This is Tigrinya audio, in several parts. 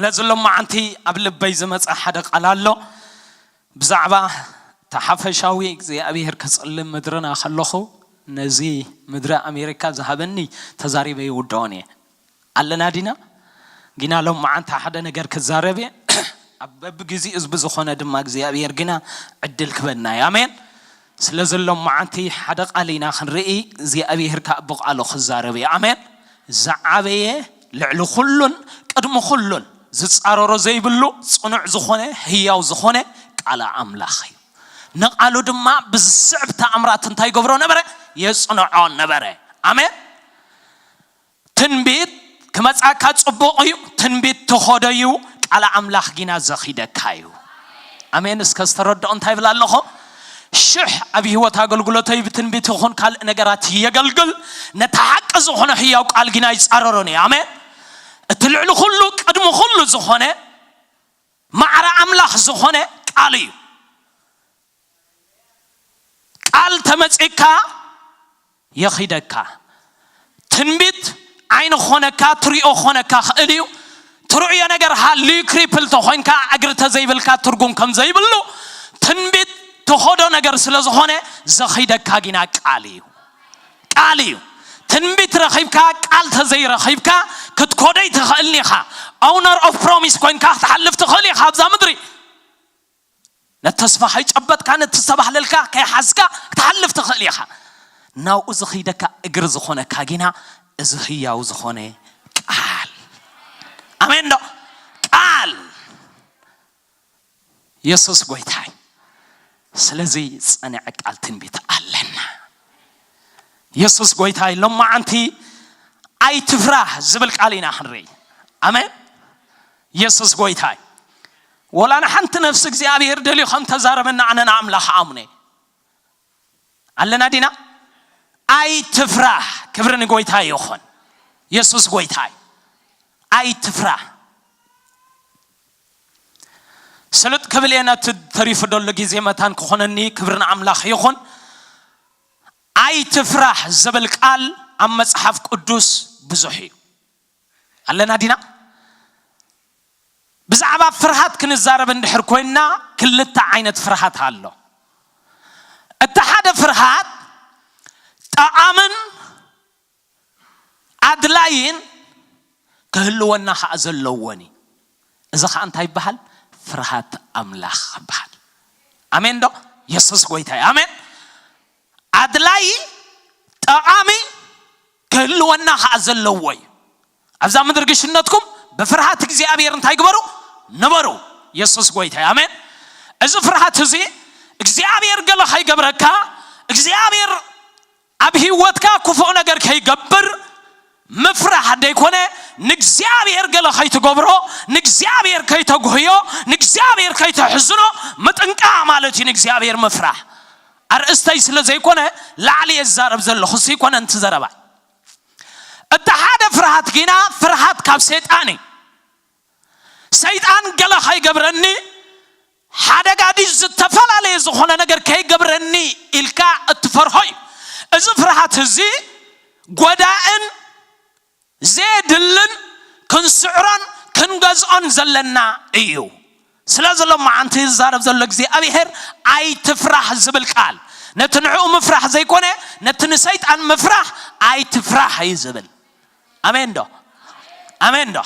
ስለዚ ሎማዓንቲ ኣብ ልበይ ዝመጸ ሓደ ቃል ኣሎ። ብዛዕባ እቲ ሓፈሻዊ እግዚኣብሔር ክጽልም ምድርና ከለኹ፣ ነዚ ምድሪ ኣሜሪካ ዝሃበኒ ተዛሪበ ይውድኦን እየ። ኣለና ዲና? ግና ሎማዓንቲ ሓደ ነገር ክዛረብ እየ። ኣብ በብግዜኡ ህዝቢ ዝኾነ ድማ እግዚኣብሔር ግና ዕድል ክበና እዩ። ኣሜን። ስለዚ ሎማዓንቲ ሓደ ቃል ኢና ክንርኢ፣ እግዚኣብሔር ከዓ ብቃሉ ክዛረብ እዩ። ኣሜን። ዝዓበየ፣ ልዕሊ ኩሉን ቅድሚ ኩሉን ዝጻረሮ ዘይብሉ ጽኑዕ ዝኾነ ህያው ዝኾነ ቃል ኣምላኽ እዩ። ንቃሉ ድማ ብዝስዕብ ተኣምራት እንታይ ይገብሮ ነበረ? የጽንዖ ነበረ። ኣሜን። ትንቢት ክመጻካ ጽቡቕ እዩ። ትንቢት ትኾዶ እዩ። ቃል ኣምላኽ ጊና ዘኺደካ እዩ። ኣሜን። እስከ ዝተረድኦ እንታይ ይብል ኣለኹ? ሽሕ ኣብ ህይወት ኣገልግሎተይ ብትንቢት ይኹን ካልእ ነገራት የገልግል፣ ነቲ ሓቂ ዝኾነ ህያው ቃል ጊና ይጻረሮን እዩ። ኣሜን። እቲ ልዕሊ ኩሉ ቅድሚ ኩሉ ዝኾነ ማዕረ ኣምላኽ ዝኾነ ቃል እዩ። ቃል ተመጺካ የኺደካ። ትንቢት ዓይኒ ክኾነካ፣ ትሪኦ ክኾነካ ክእል እዩ። ትርእዮ ነገር ሃልዩ ክሪፕል ተኾይንካ፣ እግሪ ተዘይብልካ ትርጉም ከም ዘይብሉ፣ ትንቢት ትኾዶ ነገር ስለ ዝኾነ ዘኺደካ ጊና ቃል እዩ። ቃል እዩ። ትንቢት ረኺብካ፣ ቃል ተዘይረኺብካ ክትኮደይ ትኽእልን ኢኻ። ኦውነር ኦፍ ፕሮሚስ ኮይንካ ክትሓልፍ ትኽእል ኢኻ ኣብዛ ምድሪ። ነቲ ተስፋ ከይጨበጥካ፣ ነቲ ዝተባህለልካ ከይሓዝካ ክትሓልፍ ትኽእል ኢኻ። ናብኡ ዝኸይደካ እግሪ ዝኾነካ ጊና እዚ ህያው ዝኾነ ቃል። ኣሜን ዶ? ቃል። የሱስ ጎይታይ። ስለዚ ጸኒዐ ቃል ትንቢት ኣለና። የሱስ ጎይታይ። ሎማዓንቲ ኣይትፍራህ ዝብል ቃል ኢና ክንርኢ። ኣሜን። የሱስ ጎይታይ። ወላ ንሓንቲ ነፍሲ እግዚኣብሔር ደልዩ ከም ተዛረበና ኣነ ንኣምላኽ ኣምነ። ኣለና ዲና? ኣይትፍራህ። ክብሪ ንጎይታ ይኹን። የሱስ ጎይታይ። ኣይትፍራህ። ስሉጥ ክብል እየ፣ ነቲ ተሪፉ ደሎ ግዜ መታን ክኾነኒ። ክብሪ ንኣምላኽ ይኹን። ኣይትፍራህ ዝብል ቃል ኣብ መጽሓፍ ቅዱስ ብዙሕ እዩ። ኣለና ዲና? ብዛዕባ ፍርሃት ክንዛረብ እንድሕር ኮይንና፣ ክልተ ዓይነት ፍርሃት ኣሎ። እቲ ሓደ ፍርሃት ጠቓምን ኣድላይን ክህልወና ኸዓ ዘለዎን እዩ። እዚ ኸዓ እንታይ ይበሃል? ፍርሃት ኣምላኽ ይበሃል። ኣሜን ዶ? የሱስ ጎይታ እዩ። ኣሜን። ኣድላይ፣ ጠቓሚ ክህልወና ኸዓ ዘለዎ እዩ። ኣብዛ ምድሪ ግሽነትኩም ብፍርሃት እግዚኣብሔር እንታይ ግበሩ? ንበሩ። የሱስ ጎይታ እዩ። ኣሜን። እዚ ፍርሃት እዚ እግዚኣብሔር ገለ ከይገብረካ፣ እግዚኣብሔር ኣብ ህይወትካ ክፉእ ነገር ከይገብር ምፍራሕ ደይኮነ፣ ንእግዚኣብሔር ገለ ከይትገብሮ፣ ንእግዚኣብሔር ከይተጉህዮ፣ ንእግዚኣብሔር ከይተሕዝኖ ምጥንቃቕ ማለት እዩ። ንእግዚኣብሔር ምፍራሕ ኣርእስተይ ስለ ዘይኮነ ላዕሊ እየ ዝዛረብ ዘለኹ፣ እሱ ይኮነ እንቲ ዘረባይ። እቲ ሓደ ፍርሃት ጊና ፍርሃት ካብ ሰይጣን እዩ። ሰይጣን ገለ ከይገብረኒ፣ ሓደጋ ድዩ ዝተፈላለየ ዝኾነ ነገር ከይገብረኒ ኢልካ እትፈርሆ እዩ። እዚ ፍርሃት እዚ ጎዳእን ዘየድልን ክንስዕሮን ክንገዝኦን ዘለና እዩ። ስለዚ ሎማዓንቲ ዝዛረብ ዘሎ እግዚኣብሔር ኣይትፍራህ ዝብል ቃል፣ ነቲ ንዕኡ ምፍራሕ ዘይኮነ፣ ነቲ ንሰይጣን ምፍራሕ ኣይትፍራህ እዩ ዝብል። ኣሜን ዶ? ኣሜን ዶ?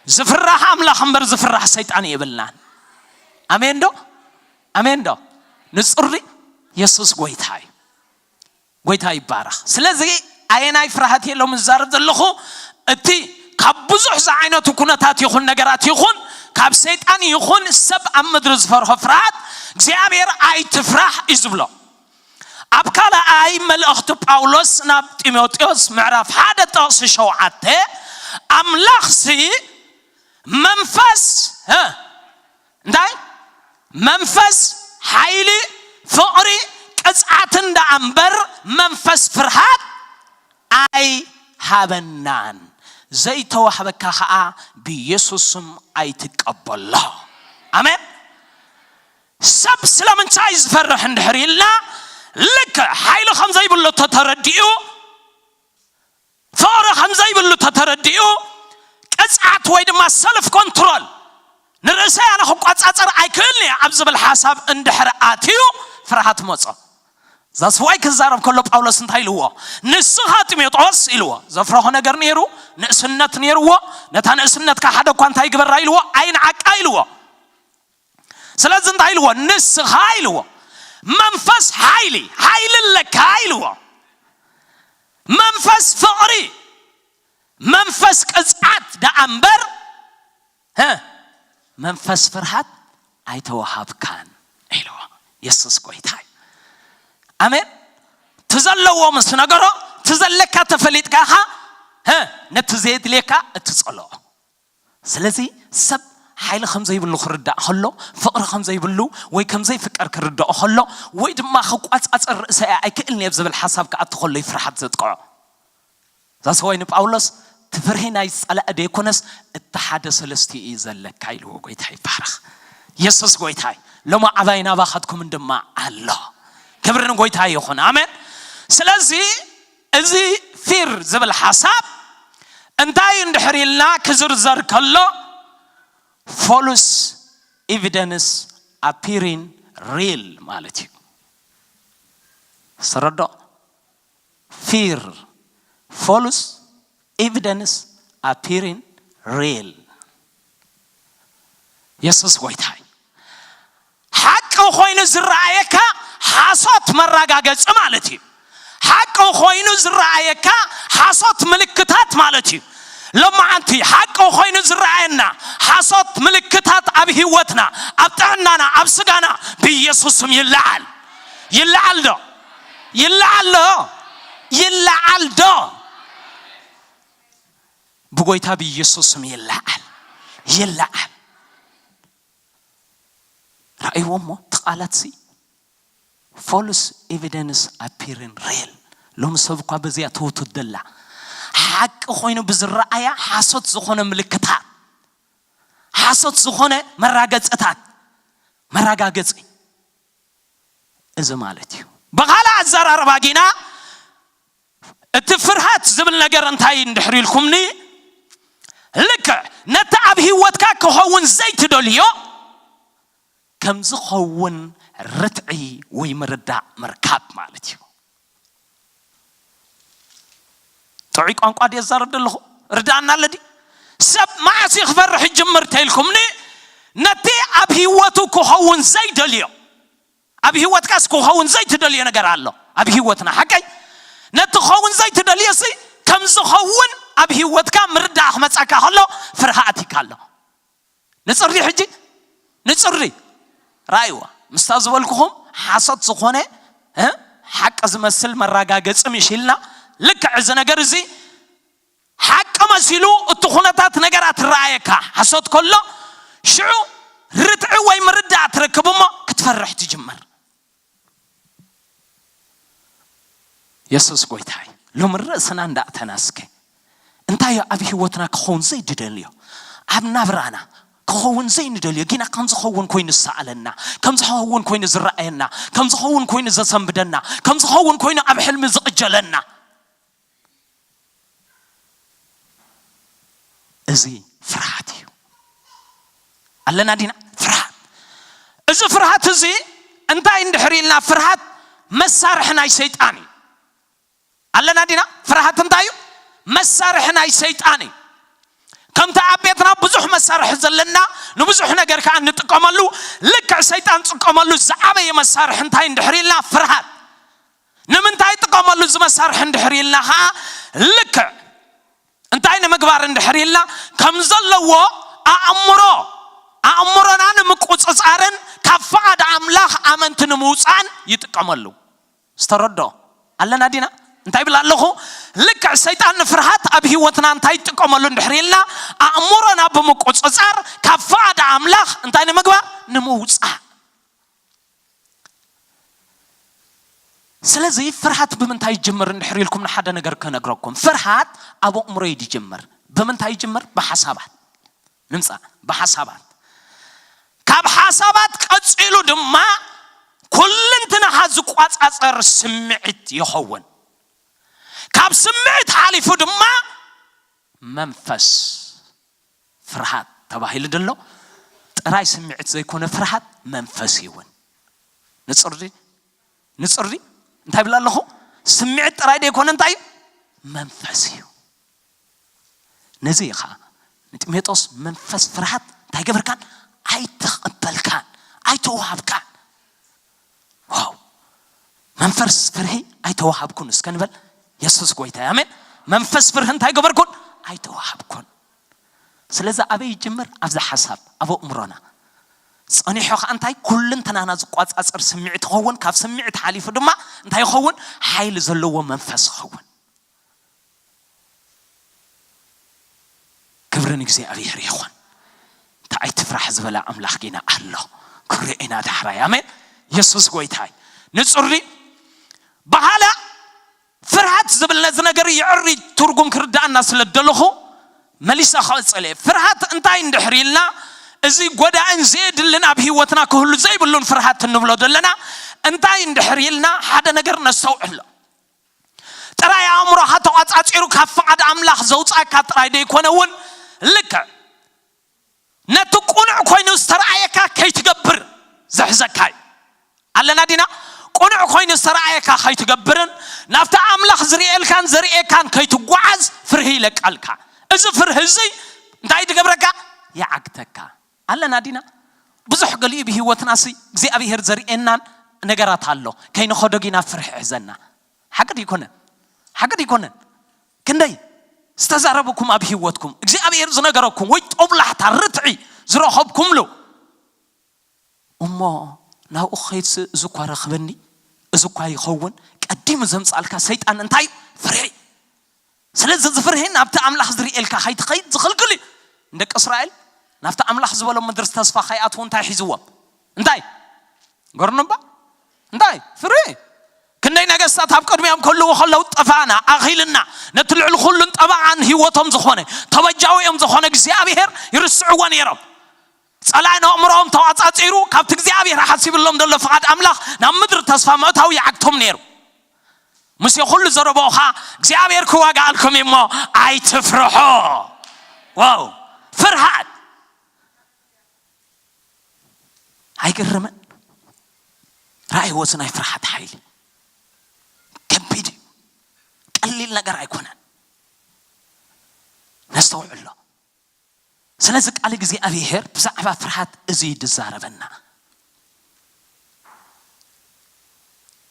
ዝፍራሕ ኣምላኽ እምበር ዝፍራሕ ሰይጣን የብልናን። ኣሜን ዶ? ኣሜን ዶ? ንጹር ድዩ? የሱስ ጎይታ እዩ። ጎይታ ይባረኽ። ስለዚ ኣየናይ ፍርሃት የሎም ዝዛረብ ዘለኹ፣ እቲ ካብ ብዙሕ ዝዓይነቱ ኩነታት ይኹን ነገራት ይኹን፣ ካብ ሰይጣን ይኹን ሰብ ኣብ ምድሪ ዝፈርሆ ፍርሃት፣ እግዚኣብሔር ኣይትፍራሕ እዩ ዝብሎ። ኣብ ካልኣይ መልእኽቲ ጳውሎስ ናብ ጢሞቴዎስ ምዕራፍ ሓደ ጥቕሲ ሸውዓተ፣ ኣምላኽሲ መንፈስ፣ እ፣ እንታይ? መንፈስ ሓይሊ፣ ፍቕሪ፣ ቅጽዓት እንዳ እምበር መንፈስ ፍርሃት ኣይሃበናን። ዘይተዋህበካ ኸኣ ብኢየሱስ ስም ኣይትቀበሎ። ኣሜን። ሰብ ስለምንታይ ዝፈርሕ እንድሕር ኢልና፣ ልክዕ ሓይሊ ከም ዘይብሉ ተተረዲኡ፣ ፍቕሪ ከም ዘይብሉ ተተረዲኡ፣ ቅፅዓት ወይ ድማ ሰልፍ ኮንትሮል፣ ንርእሰይ ኣነ ክቋፃፀር ኣይክእልን እየ ኣብ ዝብል ሓሳብ እንድሕር ኣትዩ፣ ፍርሃት መጾ። ዛስዋይ ክዛረብ ከሎ ጳውሎስ እንታይ ኢልዎ? ንስኻ ጢሞቴዎስ ኢልዎ፣ ዘፍረሆ ነገር ነይሩ፣ ንእስነት ነይርዎ። ነታ ንእስነትካ ሓደ እኳ እንታይ ግበራ ኢልዎ? ኣይንዓቃ ኢልዎ። ስለዚ እንታይ ኢልዎ? ንስኻ ኢልዎ መንፈስ ሓይሊ፣ ሓይሊ ኣለካ ኢልዎ። መንፈስ ፍቕሪ፣ መንፈስ ቅፅዓት ደኣ እምበር፣ እ፣ መንፈስ ፍርሃት ኣይተወሃብካን ኢልዎ። የሱስ ጎይታ እዩ። ኣሜን። ትዘለዎ ምስ ነገሮ፣ ትዘለካ ተፈሊጥካ ኢኻ፣ እ፣ ነቲ ዘየድልየካ እትጸልኦ። ስለዚ ሰብ ሓይሊ ከም ዘይብሉ ክርዳእ ከሎ፣ ፍቕሪ ከም ዘይብሉ ወይ ከም ዘይፍቀር ክርዳኦ ከሎ፣ ወይ ድማ ክቋጻጸር ርእሰይ ኣይክእልን እየ ኣብ ዝብል ሓሳብ ክኣቱ ከሎ እዩ ፍርሓት ዘጥቅዖ። ዛስ ዋይ ንጳውሎስ፣ ትፍርሂ ናይ ጸላእ ደይኮነስ፣ እቲ ሓደ ሰለስቲኡ እዩ ዘለካ ኢልዎ። ጎይታ ይባረኽ። የሱስ ጎይታ እዩ። ሎሚ ዓባይ ናባኻትኩምን ድማ ኣሎ። ክብሪ ንጎይታ ይኹን። ኣሜን። ስለዚ እዚ ፊር ዝብል ሓሳብ እንታይ እንድሕር ኢልና ክዝርዘር ከሎ፣ ፎሉስ ኤቪደንስ ኣፒሪን ሪል ማለት እዩ። ዝተረዶ? ፊር፣ ፎሉስ ኤቪደንስ ኣፒሪን ሪል። የሱስ ጎይታ እዩ። ሓቂ ኮይኑ ዝረኣየካ ሓሶት መረጋገፂ ማለት እዩ። ሓቂ ኮይኑ ዝረኣየካ ሓሶት ምልክታት ማለት እዩ። ሎማዓንቲ ሓቂ ኮይኑ ዝረኣየና ሓሶት ምልክታት ኣብ ህይወትና፣ ኣብ ጥዕናና፣ ኣብ ስጋና ብኢየሱስ ስም ይለዓል። ይለዓል ዶ? ይለዓል ዶ? ይለዓል ዶ? ብጎይታ ብኢየሱስ ስም ይለዓል። ይለዓል። ረኣይዎ እሞ፣ እቲ ቃላት ሲ፣ ፎልስ ኤቪደንስ ኣፒሪን ሪል። ሎሚ ሰብ እኳ በዚኣ ትውቱት ደላ። ሓቂ ኮይኑ ብዝረኣያ ሓሶት ዝኾነ ምልክታት፣ ሓሶት ዝኾነ መራገጽታት፣ መረጋገጺ። እዚ ማለት እዩ። ብኻልእ ኣዘራርባ ጊና፣ እቲ ፍርሃት ዝብል ነገር እንታይ እንድሕር ኢልኩምኒ፣ ልክዕ ነቲ ኣብ ህይወትካ ክኸውን ዘይትደልዮ ከም ዝኸውን ርትዒ ወይ ምርዳእ ምርካብ ማለት እዩ። ጥዑይ ቋንቋ ድየ ዝዛረብ ዘለኹ? ርዳእና ኣለዲ? ሰብ መዓስ እዩ ክፈርሕ ይጅምር ተይልኩምኒ፣ ነቲ ኣብ ህይወቱ ክኸውን ዘይደልዮ፣ ኣብ ህይወትካስ ክኸውን ዘይትደልዮ ነገር ኣሎ ኣብ ህይወትና፣ ሓቀይ? ነቲ ክኸውን ዘይትደልዮ ሲ ከም ዝኸውን ኣብ ህይወትካ ምርዳእ ክመጻካ ከሎ ፍርሃት ይካ ኣሎ። ንጽሪ ሕጂ፣ ንጽሪ። ራእይዋ ምስታ ዝበልኩኹም ሓሶት ዝኾነ፣ እ፣ ሓቂ ዝመስል መራጋገጺ ምሽ ኢልና፣ ልክዕ እዚ ነገር እዚ ሓቂ መሲሉ እቲ ኩነታት ነገራት ረኣየካ ሓሶት ከሎ፣ ሽዑ ርትዒ ወይ ምርዳእ ትረክብ እሞ ክትፈርሕ ትጅምር። የሱስ ጎይታ እዩ። ሎሚ ርእስና እንዳእተና እስከ እንታይ እዩ ኣብ ህይወትና ክኸውን ዘይድደልዮ? ኣብ ናብራና ክኸውን ዘይንደልዮ፣ ጊና ከም ዝኸውን ኮይኑ ዝሰኣለና፣ ከም ዝኸውን ኮይኑ ዝረኣየና፣ ከም ዝኸውን ኮይኑ ዘሰንብደና፣ ከም ዝኸውን ኮይኑ ኣብ ሕልሚ ዝቕጀለና። እዚ ፍርሃት እዩ። ኣለና ዲና? ፍርሃት። እዚ ፍርሃት እዚ እንታይ እንድሕር ኢልና፣ ፍርሃት መሳርሒ ናይ ሰይጣን እዩ። ኣለና ዲና? ፍርሃት እንታይ እዩ? መሳርሒ ናይ ሰይጣን እዩ። ከምቲ ኣብ ቤትና ብዙሕ መሳርሒ ዘለና፣ ንብዙሕ ነገር ከዓ እንጥቀመሉ፣ ልክዕ ሰይጣን ዝጥቀመሉ ዝዓበየ መሳርሒ እንታይ እንድሕር ኢልና፣ ፍርሃት። ንምንታይ ይጥቀመሉ እዚ መሳርሒ እንድሕር ኢልና ከዓ፣ ልክዕ እንታይ ንምግባር እንድሕር ኢልና፣ ከም ዘለዎ ኣእምሮ፣ ኣእምሮና ንምቁፅፃርን ካብ ፍቓድ ኣምላኽ ኣመንቲ ንምውፃእን ይጥቀመሉ። ዝተረዶ ኣለና ዲና? እንታይ ይብል ኣለኹ? ልክዕ ሰይጣን ንፍርሃት ኣብ ህይወትና እንታይ ይጥቀመሉ እንድሕር ኢልና፣ ኣእምሮና ብምቁፅፃር ካብ ፍቓድ ኣምላኽ እንታይ ንምግባር? ንምውፃእ። ስለዚ ፍርሃት ብምንታይ ይጅምር እንድሕር ኢልኩም ንሓደ ነገር ከነግረኩም። ፍርሃት ኣብ ኣእምሮ እዩ ዝጅምር። ብምንታይ ይጅምር? ብሓሳባት። ንምጻእ፣ ብሓሳባት። ካብ ሓሳባት ቀጺሉ ድማ ኩልንትናኻ ዝቋጻጸር ስምዒት ይኸውን። ካብ ስምዒት ሓሊፉ ድማ መንፈስ ፍርሃት ተባሂሉ ዘሎ ጥራይ ስምዒት ዘይኮነ ፍርሃት መንፈስ እዩ እውን። ንጹር ድዩ? ንጹር ድዩ? እንታይ ይብል ኣለኹ? ስምዒት ጥራይ ደይኮነ እንታይ እዩ? መንፈስ እዩ። ነዚ እዩ ኸዓ ንጢሞቴዎስ መንፈስ ፍርሃት እንታይ ገበርካን? ኣይተቐበልካን፣ ኣይተዋሃብካን። ዋው! መንፈስ ፍርሂ ኣይተዋሃብኩን እስከ ንበል። የሱስ ጎይታ ኣሜን። መንፈስ ፍርሂ እንታይ ገበርኩን? ኣይተዋሃብኩን። ስለዚ ኣበይ ይጅምር? ኣብዚ ሓሳብ ኣብ ኣእምሮና ጸኒሑ ኸዓ እንታይ ኩልንተናና ዝቋጻጸር ስምዒት ይኸውን። ካብ ስምዒት ሓሊፉ ድማ እንታይ ይኸውን? ሓይሊ ዘለዎ መንፈስ ይኸውን። ክብሪ ንእግዚኣብሔር ይኹን። እንታይ ኣይትፍራሕ ዝበለ ኣምላኽ ጌና ኣሎ። ክሪኦ ኢና ዳሕራይ። ኣሜን። የሱስ ጎይታይ። ንጹር ድዩ? በሃላ ፍርሃት ዝብል ነዚ ነገር የዕሪ ትርጉም ክርዳኣና ስለ ደለኹ መሊሰ ክቕጽል እየ። ፍርሃት እንታይ እንድሕር ኢልና፣ እዚ ጎዳእን ዘየድልን ኣብ ህይወትና ክህሉ ዘይብሉን ፍርሃት እንብሎ ዘለና እንታይ እንድሕር ኢልና ሓደ ነገር ነስተውዕሎ። ጥራይ ኣእምሮኻ ተቋጻጺሩ ካብ ፍቓድ ኣምላኽ ዘውጻካ ጥራይ ደይኮነ እውን ልክዕ ነቲ ቁኑዕ ኮይኑ ዝተረኣየካ ከይትገብር ዝሕዘካ እዩ። ኣለና ዲና? ቁኑዕ ኮይኑ ዝተረኣየካ ከይትገብርን ናብቲ ኣምላኽ ዝርእየልካን ዘርእየካን ከይትጓዓዝ ፍርሂ ይለቃልካ። እዚ ፍርሂ እዚ እንታይ ትገብረካ? ይዓግተካ። ኣለና ዲና? ብዙሕ ገሊኡ ብህይወትና ሲ እግዚኣብሔር ዘርእየናን ነገራት ኣሎ። ከይንኸዶ ጊና ፍርሒ ሕዘና። ሓቂ ድይኮነን? ሓቂ ድይኮነን? ክንደይ ዝተዛረበኩም ኣብ ህይወትኩም እግዚኣብሔር ዝነገረኩም ወይ ጦብላሕታ ርትዒ ዝረኸብኩምሉ እሞ ናብኡ ክኸይድሲ እዚ እኳ ረኽበኒ፣ እዚ እኳ ይኸውን። ቀዲሙ ዘምጻልካ ሰይጣን እንታይ? ፍርሒ። ስለዚ እዚ ፍርሒ ናብቲ ኣምላኽ ዝርእየልካ ከይትኸይድ ዝኽልክል እዩ። ንደቂ እስራኤል ናብቲ ኣምላኽ ዝበሎም ምድሪ ተስፋ ከይኣትዉ እንታይ ሒዝዎም? እንታይ? ገርኖምባ እንታይ? ፍርሒ። ክንደይ ነገስታት ኣብ ቅድሚኦም ከለዉ ከለዉ ጠፋእና፣ ኣኺልና፣ ነቲ ልዕሊ ኩሉን ጠበቓን ህይወቶም ዝኾነ ተበጃዊኦም ዝኾነ እግዚኣብሔር ይርስዕዎ ነይሮም። ጸላኢ ንኣእምሮኦም ተዋጻጺሩ ካብቲ እግዚኣብሔር ሓሲብሎም ዘሎ ፍቓድ ኣምላኽ ናብ ምድሪ ተስፋ ምእታው ይዓግቶም ነይሩ። ሙሴ ኩሉ ዘረባኡ ኸዓ እግዚኣብሔር ክዋጋኣልኩም እዩ እሞ ኣይትፍርሖ። ዋው! ፍርሃት ኣይገርምን? ራእይ ወዚ ናይ ፍርሃት ሓይሊ ከቢድ እዩ። ቀሊል ነገር ኣይኮነን። ነስተውዕሎ። ስለዚ ቃል እግዚኣብሔር ብዛዕባ ፍርሃት እዚ እዩ ዝዛረበና።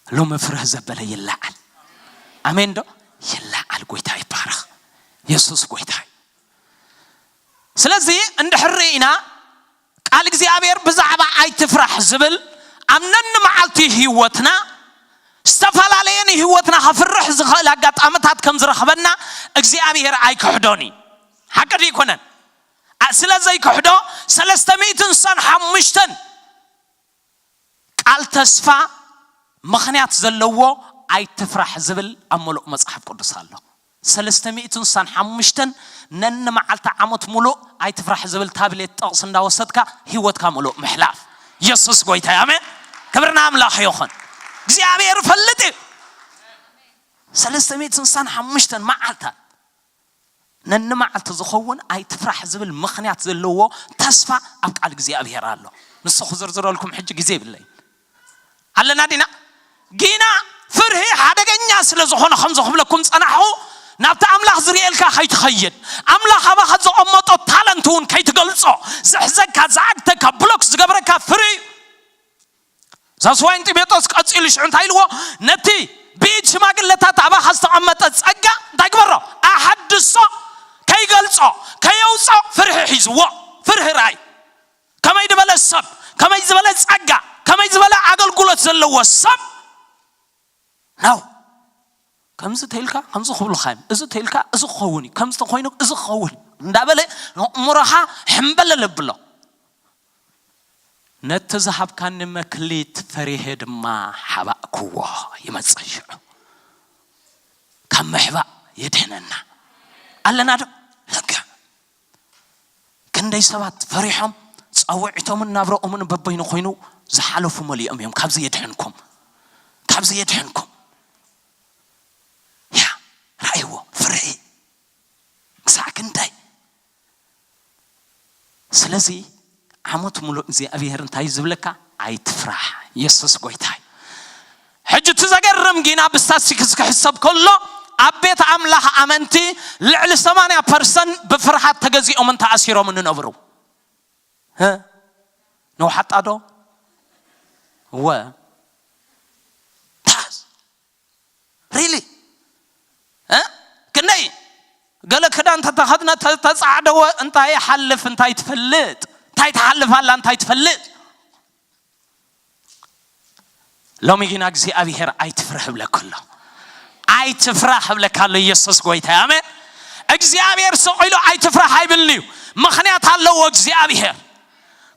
ሎሚ ፍርህ ዘበለ ይለዓል። ኣሜን ዶ? ይለዓል። ጎይታ ይባረኽ። የሱስ ጎይታ እዩ። ስለዚ እንድሕር ርኢና ቃል እግዚኣብሔር ብዛዕባ ኣይትፍራሕ ዝብል ኣብ ነንመዓልቲ ህይወትና ዝተፈላለየ ንህይወትና ከፍርሕ ዝኽእል ኣጋጣምታት ከም ዝረኽበና እግዚኣብሔር ኣይክሕዶን እዩ። ሓቂ ድዩ ይኮነን? ኣ- ስለ ዘይክሕዶ ሰለስተ ሚእትን ሓሙሽተን ቃል ተስፋ ምኽንያት ዘለዎ ኣይትፍራሕ ዝብል ኣብ ምሉእ መጽሓፍ ቅዱስ ኣሎ። ሰለስተ ሚእትን ሓሙሽተን ነንመዓልቲ ዓመት ሙሉእ ኣይትፍራሕ ዝብል ታብሌት ጥቕሲ እንዳወሰድካ ህይወትካ ሙሉእ ምሕላፍ። የሱስ ጎይታ እዩ። ኣሜን። ክብርና ኣምላኽ ይኹን። እግዚኣብሔር ይፈልጥ እዩ። ሰለስተ ሚእትን ሓሙሽተን መዓልታት ነንመዓልቲ ዝኸውን ኣይትፍራሕ ዝብል ምኽንያት ዘለዎ ተስፋ ኣብ ቃል እግዚኣብሔር ኣሎ። ንሱ ክዝርዝረልኩም ሕጂ ግዜ የብለይን። ኣለና ዲና? ጊና ፍርሂ ሓደገኛ ስለ ዝኾነ ከምዚ ክብለኩም ጸናሕኹ። ናብቲ ኣምላኽ ዝርእየልካ ከይትኸይድ፣ ኣምላኽ ኣባኻ ዘቐመጦ ታለንት እውን ከይትገልጾ ዝሕዘካ፣ ዝዓግተካ፣ ብሎክ ዝገብረካ ፍርሂ እዩ። ዛስዋይን ጢሞቴዎስ ቀጺሉ ሽዑ እንታይ ኢልዎ? ነቲ ብኢድ ሽማግለታት ኣባኻ ዝተቐመጠ ጸጋ እንታይ ግበሮ? ኣሓድሶ። ከይገልጾ፣ ከየውጾ ፍርሂ ሒዝዎ። ፍርሂ ራእይ። ከመይ ዝበለ ሰብ፣ ከመይ ዝበለ ጸጋ፣ ከመይ ዝበለ ኣገልግሎት ዘለዎ ሰብ ነው። ከምዚ ተይልካ ከምዚ ክብሉኻ እዮም፣ እዚ ተይልካ እዚ ክኸውን እዩ፣ ከምዚ ተኮይኑ እዚ ክኸውን እንዳበለ ንእምሮኻ ሕምበለል ኣብሎ። ነቲ ዝሃብካኒ መክሊት ፈሪሄ ድማ ሓባእክዎ። ይመጽእ ሽዑ ካብ ምሕባእ የድሕነና። ኣለና ዶ? ለጋ ክንደይ ሰባት ፈሪሖም ጸውዒቶምን ናብረኦምን በበይኑ ኮይኑ ዝሓለፉ መሊኦም እዮም። ካብዚ የድሕንኩም፣ ካብዚ የድሕንኩም። ያ ራእይዎ ፍርሒ ክሳዕ ክንደይ ስለዚ ዓመት ሙሉእ እግዚኣብሔር እንታይ ዝብለካ? ኣይትፍራሕ። ኢየሱስ ጎይታይ። ሕጂ እቲ ዘገርም ጊና ብስታትስቲክስ ክሕሰብ ከሎ ኣብ ቤት ኣምላኽ ኣመንቲ ልዕሊ ሰማንያ ፐርሰንት ብፍርሃት ተገዚኦምን ተኣሲሮምን ይነብሩ። እ? ነውሓጣ ዶ? እወ። ታዝ። ሪሊ? እ? ክንደይ? ገለ ክዳን ተተኸድነ ተ-፣ ተጻዕደወ እንታይ ይሓልፍ እንታይ ትፈልጥ? እንታይ ትሓልፍ ኣላ እንታይ ትፈልጥ? ሎሚ ግን እግዚኣብሔር ኣይትፍራህ እብለካ ኣሎ። ኣይትፍራህ እብለካ ኣሎ። ኢየሱስ ጎይታ። ኣሜን። እግዚኣብሔር ስቕ ኢሉ ኣይትፍራህ ኣይብልን እዩ። ምኽንያት ኣለዎ እግዚኣብሔር።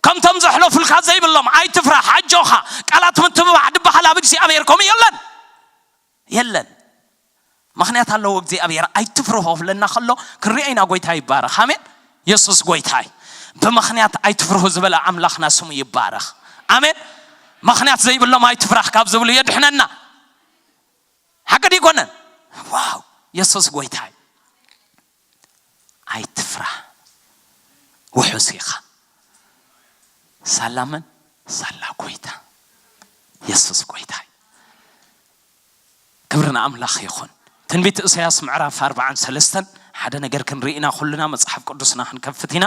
ከምቶም ዘሕለፉልካ ዘይብሎም ኣይትፍራህ፣ ኣጆኻ። ቃላት ምትብባዕ ድበሃል ኣብ እግዚኣብሔር ከምኡ የለን። የለን። ምኽንያት ኣለዎ እግዚኣብሔር። ኣይትፍርሆ ክብለና ከሎ ክንሪኦ ኢና። ጎይታ ይባረኽ። ኣሜን። ኢየሱስ ጎይታይ። ብምኽንያት ኣይትፍርሁ ዝበለ ኣምላኽና ስሙ ይባረኽ። ኣሜን። ምኽንያት ዘይብሎም ኣይትፍራህ ካብ ዝብሉ የድሕነና። ሓቂ ድዩ ይኮነን? ዋው፣ ኢየሱስ ጎይታይ። ኣይትፍራህ። ውሑስ ኢኻ። ሳላ መን? ሳላ ጎይታ። ኢየሱስ ጎይታይ። ክብሪ ንኣምላኽ ይኹን። ትንቢት ኢሳያስ ምዕራፍ ኣርባዓን ሰለስተን ሓደ ነገር ክንርኢ ኢና። ኩልና መጽሓፍ ቅዱስና ክንከፍት ኢና።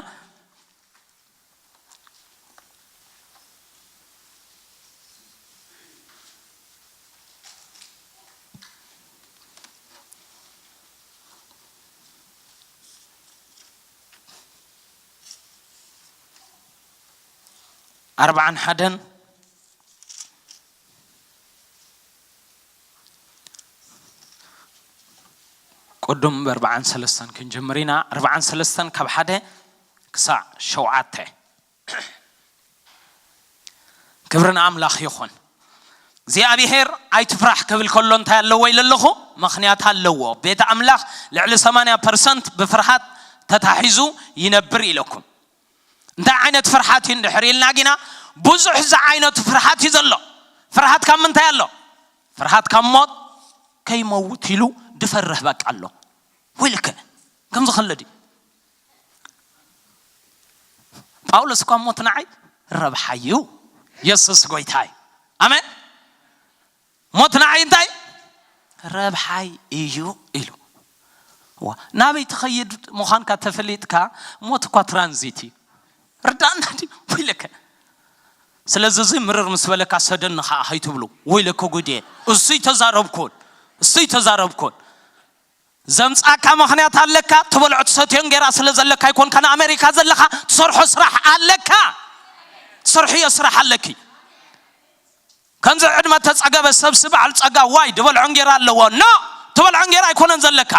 ኣርባዓን ሓደን ቅዱም ብኣርባዓን ሰለስተን ክንጅምር ኢና። ኣርባዓን ሰለስተን ካብ ሓደ ክሳዕ ሸውዓተ። ክብሪ ንኣምላኽ ይኹን። እግዚኣብሔር ኣይትፍራሕ ክብል ከሎ እንታይ ኣለዎ ኢለ ኣለኹ? ምኽንያት ኣለዎ። ቤተ ኣምላኽ ልዕሊ ሰማንያ ፐርሰንት ብፍርሃት ተታሒዙ ይነብር ኢለኩም። እንታይ ዓይነት ፍርሃት እዩ እንድሕር ኢልና ግና፣ ብዙሕ ዝዓይነቱ ፍርሃት እዩ ዘሎ። ፍርሃት ካብ ምንታይ ኣሎ? ፍርሃት ካብ ሞት፣ ከይመውት ኢሉ ድፈርህ በቃ ኣሎ። ወይልከ፣ ከምዚ ከለ ድዩ? ጳውሎስ እኳ ሞት ንዓይ ረብሓ እዩ። ኢየሱስ ጎይታይ። ኣሜን። ሞት ንዓይ እንታይ? ረብሓይ እዩ ኢሉ። ዋ፣ ናበይ ትኸይድ ምዃንካ ተፈሊጥካ፣ ሞት እኳ ትራንዚት እዩ። ርዳእና ድዩ? ወይለከ። ስለዚ እዚ ምርር ምስ በለካ ሰደኒ ኸዓ ኸይትብሉ። ወይለከ ጉዴ። እሱይ ተዛረብኩን። እሱይ ተዛረብኩን። ዘምጻካ ምኽንያት ኣለካ። ትበልዖ ትሰትዮ እንጌራ ስለ ዘለካ ኣይኮንካ ንኣሜሪካ ዘለኻ። ትሰርሖ ስራሕ ኣለካ። ትሰርሕዮ ስራሕ ኣለኪ። ከምዚ ዕድመ ተጸገበ ሰብሲ በዓል ጸጋ ዋይ ድበልዖ እንጌራ ኣለዎ። ኖ፣ ትበልዖ እንጌራ ኣይኮነን ዘለካ።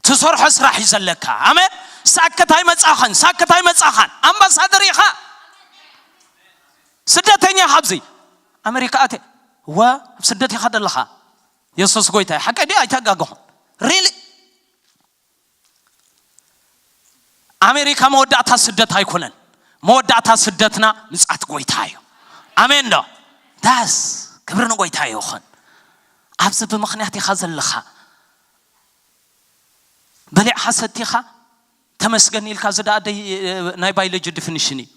ትሰርሖ ስራሕ እዩ ዘለካ። ኣሜን። ሳክት ኣይመጻኸን፣ ሳክት ኣይመጻኻን። ኣምባሳደር ኢኻ። ስደተኛ ኢኻ ኣብዚ ኣሜሪካ ኣትየ። ወ፣ ኣብ ስደት ኢኻ ዘለኻ። የሱስ ጎይታ እዩ። ሓቀይ ድዩ? ኣይተጋገኹን። ሪሊ? ኣሜሪካ መወዳእታ ስደት ኣይኮነን። መወዳእታ ስደትና ምጽኣት ጎይታ እዩ። ኣሜን ዶ? ዳስ፣ ክብሪ ንጎይታ ይኹን። ኣብዚ ብምኽንያት ኢኻ ዘለኻ። በሊዕኻ ሰቲኻ ተመስገን ኢልካ፣ እዚ ደኣ ደይ-፣ ናይ ባዮሎጂ ዲፊኒሽን እዩ።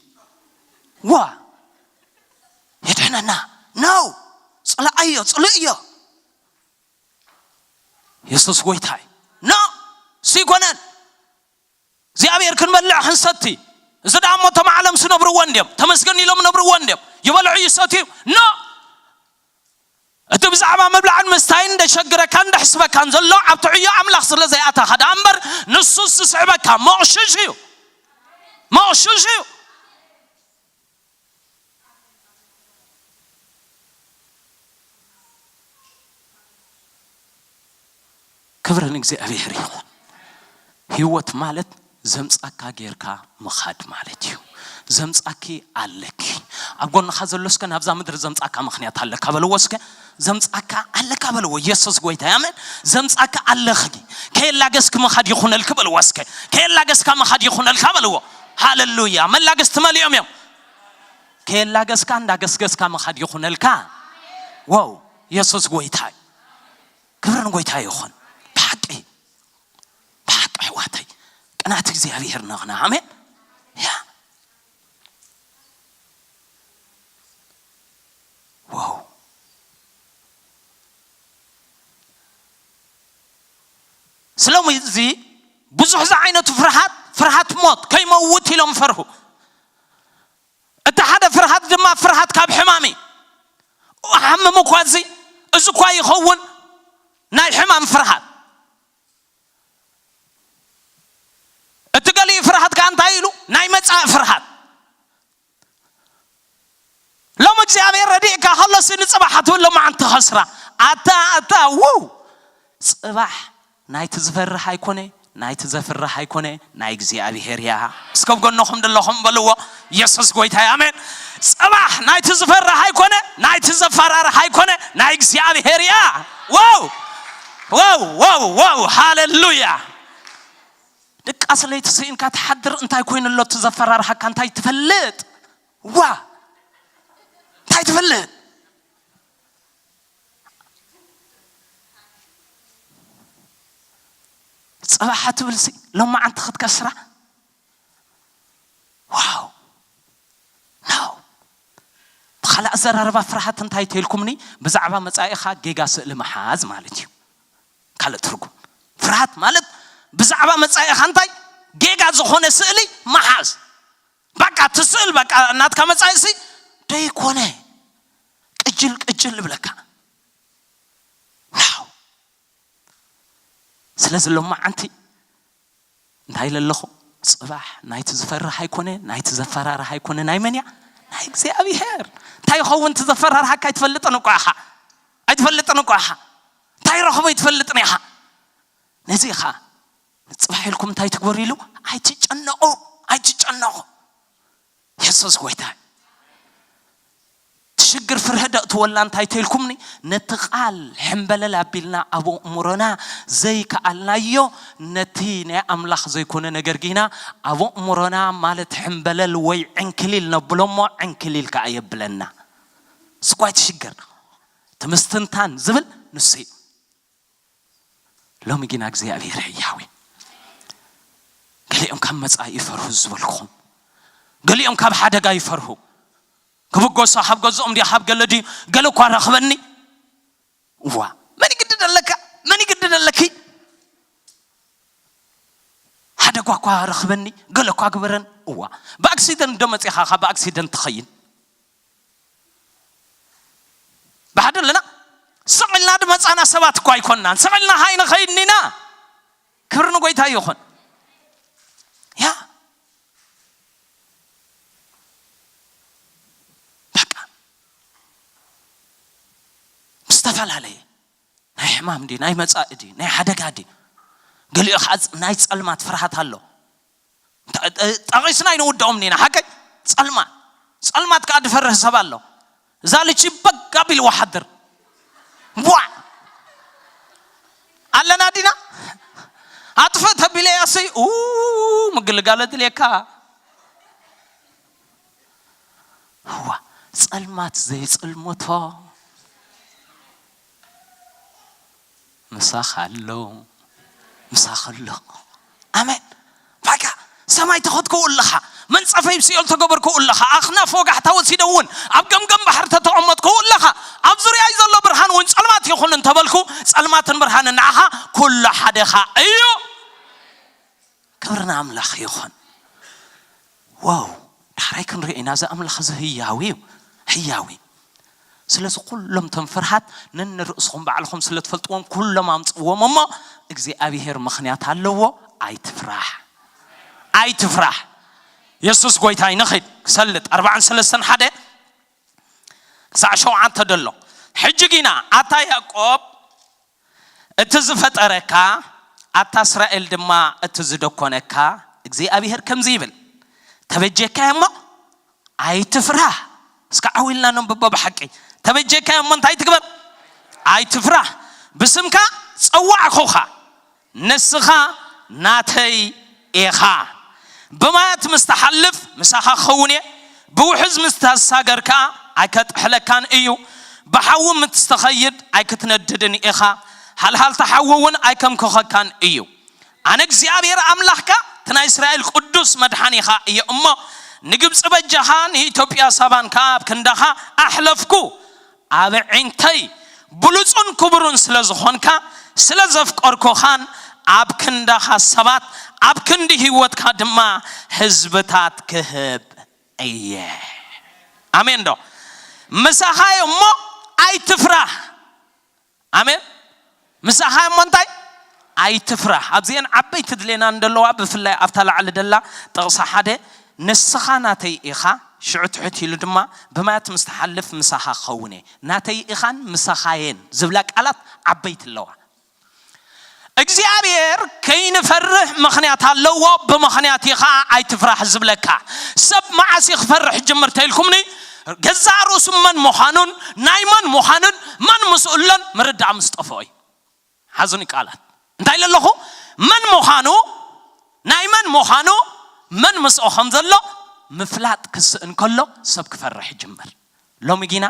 ዋ፣ የድሕነና። ኖ፣ ጽላኣዮ፣ ጽሉእ እዮ። የሱስ ጎይታ እዩ። ኖ፣ እሱ ይኮነን። እግዚኣብሔር ክንበልዕ ክንሰቲ፣ እዚ ደኣ እሞ እቶም ዓለም ዝነብርዎ እንድዮም፣ ተመስገን ኢሎም ነብርዎ እንድዮም፣ ይበልዑ ይሰትዩ። ኖ፣ እቲ ብዛዕባ ምብላዕን ምስታይን እንደሸግረካን እንደሕስበካን ዘሎ ኣብቲ ዕዮ ኣምላኽ ስለ ዘይኣታኻ ደኣ እምበር፣ ንሱ ዝስዕበካ መቕሽሽ እዩ። መቕሽሽ እዩ። ክብሪ ንእግዚኣብሔር ይኹን። ህይወት ማለት ዘምጻካ ጌርካ ምኻድ ማለት እዩ። ዘምጻኪ ኣለኪ። ኣብ ጎንኻ ዘሎ እስከ ናብዛ ምድሪ ዘምጻካ ምኽንያት ኣለካ በልዎ እስከ። ዘምጻካ ኣለካ በልዎ። ኢየሱስ ጎይታ እዩ። ኣሜን። ዘምጻካ ኣለኺ። ከየላገስኪ ምኻድ ይኹነልኪ በልዎ እስከ። ከየላገስካ ምኻድ ይኹነልካ በልዎ። ሃሌሉያ። መላገስቲ መሊኦም እዮም። ከየላገስካ እንዳገስገስካ ምኻድ ይኹነልካ። ዋው፣ ኢየሱስ ጎይታ እዩ። ክብሪ ንጎይታ ይኹን። ብሓቂ፣ ብሓቂ ኣሕዋተይ፣ ቅንኣት እግዚኣብሔር ነቕና። ኣሜን። ያ፣ ስለዚ ብዙሕ ዝዓይነቱ ፍርሃት፣ ፍርሃት ሞት፣ ከይመውት ኢሎም ፈርሁ። እቲ ሓደ ፍርሃት ድማ ፍርሃት ካብ ሕማም እዩ። ሓምም እኳ እዚ፣ እዚ እኳ ይኸውን፣ ናይ ሕማም ፍርሃት። እቲ ገሊኡ ፍርሃት ከኣ እንታይ ኢሉ? ናይ መጻኢ ፍርሃት። ሎም እግዚኣብሔር ረዲእካ ከሎሲ ንጽባሕ ኣትብል፣ ሎማዓንቲ ከስራ። ኣታ ኣታ ውው ጽባሕ ናይቲ ዝፈርህ ኣይኮነ፣ ናይቲ ዘፍርህ ኣይኮነ፣ ናይ እግዚኣብሔር እያ። እስከ ብጎንኹም ዘለኹም በልዎ፣ የሱስ ጎይታ እዩ። ኣሜን። ጽባሕ ናይቲ ዝፈርህ ኣይኮነ፣ ናይቲ ዘፈራርህ ኣይኮነ፣ ናይ እግዚኣብሔር እያ። ዋው ዋው ዋው ዋው፣ ሃሌሉያ። ድቃስ ለይቲ ስኢንካ ትሓድር፣ እንታይ ኮይኑ ኣሎ እቲ ዘፈራርሃካ እንታይ ትፈልጥ? ዋ እንታይ ትፈልጥ? ጽባሕ ትብልሲ ሎማዓንቲ ክትከስራ። ዋው ናው ብኻልእ ኣዘራርባ ፍርሃት እንታይ ተልኩምኒ? ብዛዕባ መጻኢኻ ጌጋ ስእሊ ምሓዝ ማለት እዩ። ካልእ ትርጉም ፍርሃት ማለት ብዛዕባ መጻኢኻ እንታይ ጌጋ ዝኾነ ስእሊ ምሓዝ። በቃ ትስእል በቃ ናትካ መጻኢሲ ደይኮነ ቅጅል ቅጅል ይብለካ። ናው ስለዚ ሎማዓንቲ እንታይ ኢለ ኣለኹ? ጽባሕ ናይቲ ዝፈርህ ኣይኮነ፣ ናይቲ ዘፈራርህ ኣይኮነ፣ ናይ መን እያ? ናይ እግዚኣብሔር። እንታይ ይኸውን እቲ ዘፈራርሃካ ኣይትፈልጥን እኳ ኢኻ። ኣይትፈልጥን እኳ ኢኻ። እንታይ ረኽቦ ኣይትፈልጥን ኢኻ። ነዚ ኢኻ ጽባሕ ኢልኩም እንታይ ትግበሩ ኢሉ? ኣይትጨነቑ፣ ኣይትጨነቑ። የሱስ ጎይታ። ትሽግር ፍርህ ደእትወላ እንታይ ተልኩምኒ? ነቲ ቃል ሕምበለል ኣቢልና ኣብ እምሮና ዘይከኣልናዮ ነቲ ናይ ኣምላኽ ዘይኮነ ነገር ጊና ኣብ እምሮና ማለት ሕምበለል ወይ ዕንክሊል ነብሎ እሞ ዕንክሊል ከኣ የብለና። ስኳይ ትሽግር ትምስትንታን ዝብል ንሱ እዩ። ሎሚ ግና እግዚኣብሔር ህያው እዩ። ገሊኦም ካብ መጻኢ ይፈርሁ ዝበልኩኹም፣ ገሊኦም ካብ ሓደጋ ይፈርሁ። ክብገሶ ካብ ገዝኦም ድያ ካብ ገለ ድዩ? ገለ እኳ ረኽበኒ። እዋ መን ይግድድ ኣለካ? መን ይግድድ ኣለኪ? ሓደጋ እኳ ረኽበኒ፣ ገለ እኳ ግበረን። እዋ ብኣክሲደንት ዶ መጺኻ ካብ ብኣክሲደንት ትኸይን? ብሓደ ኣለና። ስቕ ኢልና ድመጻና ሰባት እኳ ኣይኮንናን። ስቕ ኢልና ኸኣ ኣይንኸይድን ኢና። ክብሪ ንጎይታ ይኹን። ያ በቃ ዝተፈላለየ ናይ ሕማም ድዩ ናይ መጻኢ ድዩ ናይ ሓደጋ ድዩ? ገሊኡ ኸዓ ናይ ጸልማት ፍርሃት ኣሎ። ጠቒስና ኣይንውድኦም ኢና። ሓቀይ ጸልማት ጸልማት ከኣ ድፈርህ ሰብ ኣሎ። እዛ ልቺ በግ ኣቢልዋ ሓድር ቧዕ ኣለና ዲና? ኣጥፍእ ተቢለያ ሰይ ኡ ምግልጋለ ድልየካ። እዋ ጸልማት ዘይጽልመቶ ምሳኻ ኣሎ፣ ምሳኻ ኣሎ። ኣሜን። ባጋ ሰማይ ተኸትከው ኣለኻ፣ መንጸፈይ ብሲኦል ተገበርከው ኣለኻ፣ ኣኽናፍ ወጋሕታ ወሲደ እውን ኣብ ገምገም ባሕሪ ተተቐመጥከው ኣለኻ፣ ኣብ ዙርያይ ዘሎ ብርሃን እውን ጸልማት ይኹን እንተበልኩ፣ ጸልማትን ብርሃንን ንዓኻ ኩሉ ሓደኻ እዩ። ክብሪ ንኣምላኽ ይኹን። ዋው ዳሕራይ ክንርኢ ኢና። እዚ ኣምላኽ እዚ ህያዊ እዩ፣ ህያዊ። ስለዚ ኩሎም ቶም ፍርሃት ነንርእስኹም ባዕልኹም ስለ ትፈልጥዎም ኩሎም ኣምጽእዎም እሞ እግዚኣብሔር ምኽንያት ኣለዎ። ኣይትፍራህ፣ ኣይትፍራህ። የሱስ ጎይታ እዩ። ንኺድ ክሰልጥ ኣርባዓን ሰለስተን ሓደ ክሳዕ ሸውዓተ ደሎ። ሕጂ ግና ኣታ ያዕቆብ እቲ ዝፈጠረካ ኣታ እስራኤል ድማ እቲ ዝደኮነካ እግዚኣብሔር ከምዚ ይብል፣ ተበጀካዮ እሞ ኣይትፍራህ። እስከ ዓው ኢልና ነንብቦ ብሓቂ። ተበጀካዮ እሞ እንታይ ትግበር? ኣይትፍራህ። ብስምካ ጸዋዕኩኻ፣ ንስኻ ናተይ ኢኻ። ብማያት ምስ ትሓልፍ ምሳኻ ክኸውን እየ፣ ብውሕዝ ምስ ትሳገር ከኣ ኣይከጥሕለካን እዩ። ብሓዊ ምስ ትኸይድ ኣይክትነድድን ኢኻ፣ ሃልሃልታ ሓዊ እውን ኣይከምክኸካን እዩ። ኣነ እግዚኣብሔር ኣምላኽካ እቲ ናይ እስራኤል ቅዱስ መድሓኒኻ እየ እሞ፣ ንግብጺ በጃኻ፣ ንኢትዮጵያ ሳባን ከኣ ኣብ ክንዳኻ ኣሕለፍኩ። ኣብ ዒንተይ ብሉጹን ክቡሩን ስለ ዝኾንካ፣ ስለ ዘፍቀርኩኻን ኣብ ክንዳኻ ሰባት፣ ኣብ ክንዲ ህይወትካ ድማ ህዝብታት ክህብ እየ። ኣሜን ዶ? ምሳኻ እየ እሞ ኣይትፍራህ። ኣሜን። ምሳኻ እሞ እንታይ? ኣይትፍራህ። ኣብዚአን ዓበይቲ ድሌና እንደለዋ፣ ብፍላይ ኣብታ ላዕሊ ደላ ጥቕሲ ሓደ፣ "ንስኻ ናተይ ኢኻ፣ ሽዑ ትሕት ኢሉ ድማ፣ ብማያት ምስ ትሓልፍ ምሳኻ ክኸውን እየ። ናተይ ኢኻን ምሳኻየን" ዝብላ ቃላት ዓበይቲ ኣለዋ። እግዚኣብሔር ከይንፈርህ ምኽንያት ኣለዎ። "ብምኽንያት ኢኻ ኣይትፍራህ" ዝብለካ። ሰብ መዓስ እዩ ክፈርሕ ጅምር ተይልኩምኒ? ገዛእ ርእሱ መን ምዃኑን ናይ መን ምዃኑን መን ምስኡ ኣሎን ምርዳእ ምስ ጠፍኦ እዩ። ሓዙኒ ቃላት እንታይ ኢለ ኣለኹ? መን ምዃኑ፣ ናይ መን ምዃኑ፣ መን ምስኦ ከም ዘሎ ምፍላጥ ክስእን ከሎ ሰብ ክፈርሕ ይጅምር። ሎሚ ጊና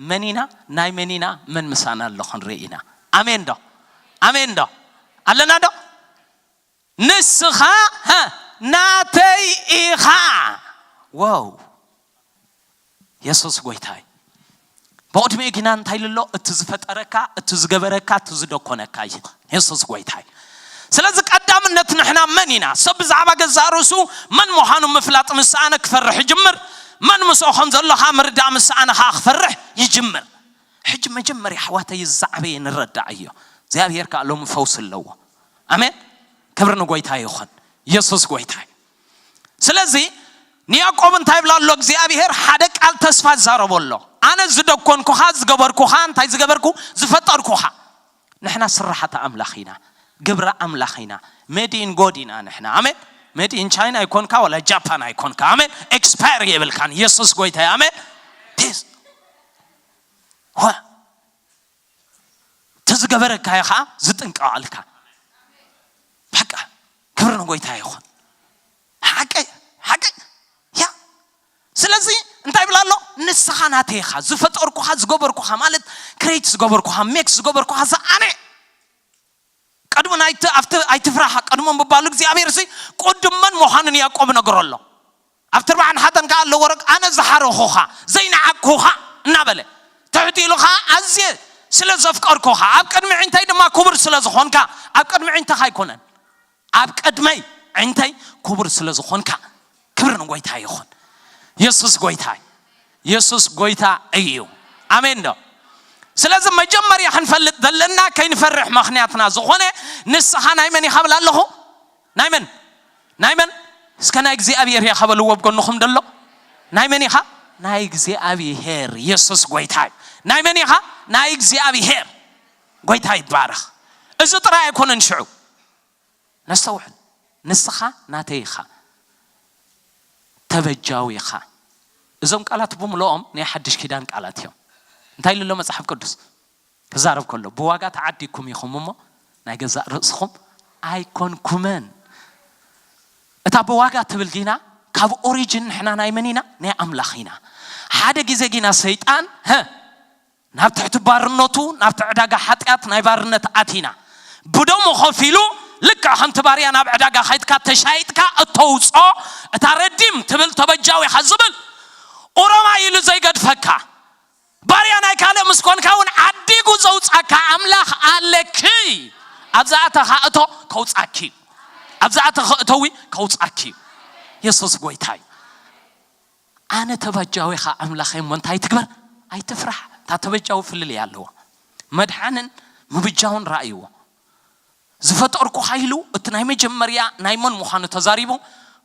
መን ኢና፣ ናይ መን ኢና፣ መን ምሳና ኣሎ ክንርኢ ኢና። ኣሜን ዶ? ኣሜን ዶ? ኣለና ዶ? "ንስኻ፣ ሀ፣ ናተይ ኢኻ።" ዋው! የሱስ ጎይታይ። ብቕድሚኡ ግና እንታይ ኢሉ ኣሎ? እቲ ዝፈጠረካ፣ እቲ ዝገበረካ፣ እቲ ዝደኮነካ እዩ። የሱስ ጎይታይ። ስለዚ ቀዳምነት ንሕና መን ኢና? ሰብ ብዛዕባ ገዛእ ርእሱ መን ምዃኑ ምፍላጥ ምስ ሰኣነ ክፈርሕ ይጅምር። መን ምስኦ ከም ዘሎ ኸዓ ምርዳእ ምስ ሰኣነ ኸዓ ክፈርሕ ይጅምር። ሕጂ መጀመርያ ኣሕዋተይ ዝዓበየ ንረዳእ እዮ። እግዚኣብሔር ከኣ ሎሚ ፈውሲ ኣለዎ። ኣሜን። ክብሪ ንጎይታ ይኹን። የሱስ ጎይታ እዩ። ስለዚ ንያዕቆብ እንታይ ይብላ ኣሎ እግዚኣብሔር? ሓደ ቃል ተስፋ ይዛረቦ ኣሎ። "ኣነ ዝደኮንኩኻ፣ ዝገበርኩኻ፣ እንታይ ዝገበርኩ? ዝፈጠርኩኻ።" ንሕና ስራሓት ኣምላኽ ኢና፣ ግብሪ ኣምላኽ ኢና፣ ሜድ ኢን ጎድ ኢና ንሕና። ኣሜን። ሜድ ኢን ቻይና ኣይኮንካ፣ ወላ ጃፓን ኣይኮንካ። ኣሜን። ኤክስፓየር የብልካን። የሱስ ጎይታ እዩ። ኣሜን። ቴስ ዋ ተዝገበረካ እዩ ኸዓ ዝጥንቀቐልካ። በቃ ክብሪ ንጎይታ ይኹን። ሓቂ፣ ሓቂ። ያ ስለዚ እንታይ ይብላ ኣሎ? "ንስኻ ናተይ ኢኻ፣ ዝፈጠርኩኻ፣ ዝገበርኩኻ" ማለት ክሬት ዝገበርኩኻ፣ ሜክ ዝገበርኩኻ ዝኣነ። ቀድሞ ናይቲ ኣብቲ ኣይትፍራህ ቀድሞ ምባሉ እግዚኣብሔር ሲ ቅዱም መን ምዃኑ ንያዕቆብ ነግሮ ኣሎ። ኣብቲ ኣርባዓን ሓደን ከኣ ኣሎ ወረቅ "ኣነ ዝሓረኹኻ፣ ዘይነዓቅኩኻ" እናበለ ትሕቲ ኢሉ ኸዓ "ኣዝየ ስለ ዘፍቀርኩኻ፣ ኣብ ቅድሚ ዒንተይ ድማ ክቡር ስለ ዝኾንካ" ኣብ ቅድሚ ዒንተኻ ኣይኮነን፣ "ኣብ ቅድመይ ዒንተይ ክቡር ስለ ዝኾንካ" ክብሪ ንጎይታ ይኹን። የሱስ ጎይታ፣ የሱስ ጎይታ እዩ። ኣሜን ዶ? ስለዚ መጀመርያ ክንፈልጥ ዘለና ከይንፈርሕ ምኽንያትና ዝኾነ ንስኻ ናይ መን ኢኻ ብል ኣለኹ? ናይ መን? ናይ መን? እስከ ናይ እግዚኣብሔር ኢኻ በልዎ ኣብ ጎንኹም ደሎ። ናይ መን ኢኻ? ናይ እግዚኣብሔር። የሱስ ጎይታ እዩ። ናይ መን ኢኻ? ናይ እግዚኣብሔር። ጎይታ ይባረኽ። እዚ ጥራይ ኣይኮነን ሽዑ። ነስተውዕል። ንስኻ ናተይ ኢኻ። ተበጃዊ ኢኻ። እዞም ቃላት ብምልኦም ናይ ሓድሽ ኪዳን ቃላት እዮም። እንታይ ኢሉ ኣሎ መጽሓፍ ቅዱስ? ክዛረብ ከሎ "ብዋጋ ተዓዲግኩም ኢኹም እሞ ናይ ገዛእ ርእስኹም ኣይኮንኩምን።" እታ ብዋጋ ትብል ጊና ካብ ኦሪጅን ንሕና ናይ መን ኢና? ናይ ኣምላኽ ኢና። ሓደ ግዜ ጊና ሰይጣን፣ ሀ፣ ናብ ትሕቲ ባርነቱ፣ ናብቲ ዕዳጋ ሓጢኣት ናይ ባርነት ኣቲና። ብደሙ ከፊሉ፣ ልክዕ ከምቲ ባርያ ናብ ዕዳጋ ከይድካ ተሻይጥካ እተውፅኦ፣ እታ ረዲም ትብል ተበጃዊኻ ዝብል ኦሮማይ ኢሉ ዘይገድፈካ፣ ባርያ ናይ ካልእ ምስ ኮንካ እውን ዓዲጉ ዘውፃካ ኣምላኽ ኣለኪ። ኣብዛ ኣተኻ እቶ ከውፃኪ፣ ኣብዛ ኣተኻ እተዊ ከውፃኪ። የሱስ ጎይታ እዩ። ኣነ ተበጃዊኻ ኣምላኸይ እሞ እንታይ ትግበር? ኣይትፍራሕ። እታ ተበጃዊ ፍልልይ ኣለዋ። መድሓንን ምብጃውን ረኣይዎ። ዝፈጠርኩኻ ኢሉ እቲ ናይ መጀመርያ ናይ መን ምዃኑ ተዛሪቡ።